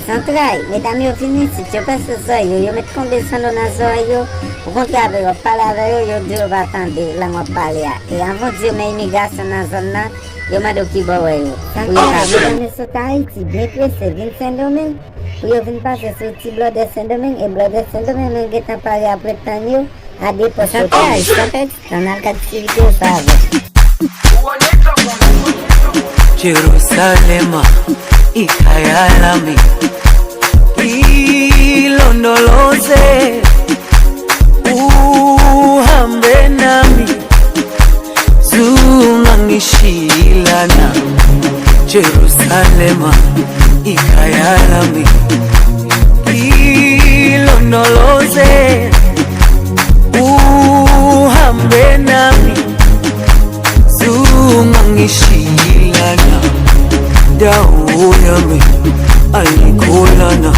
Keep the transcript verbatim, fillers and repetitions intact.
Zantray, medam yo vin isit, yo pase zòrèy yo, yo met konbezon nan zòrèy yo, ou kontre avè yo, w ap pale avè yo, yo di yo pa tande lang w ap pale a. E anvan w di yo men imigrasyon nan zòn nan, yo mande w kibò w wè yo. Pou yo ka vin. Medam yo sot Ayiti, byen prese, vin Sendomeng, pou yo vin pase sou ti blòdè Sendomeng, e blòdè Sendomeng menm gentan pare ap ret tann yo a de pòs yo. Zantray, san pèdi tan, n al gad ti videyo sa avè m. Jerusalema, ikaya lami, ilondoloze, uhambe nami, zungangishilana. Jerusalema, ikaya lami, ilondoloze, uhambe nami, zungangishilana. Dawo yami, alikolana.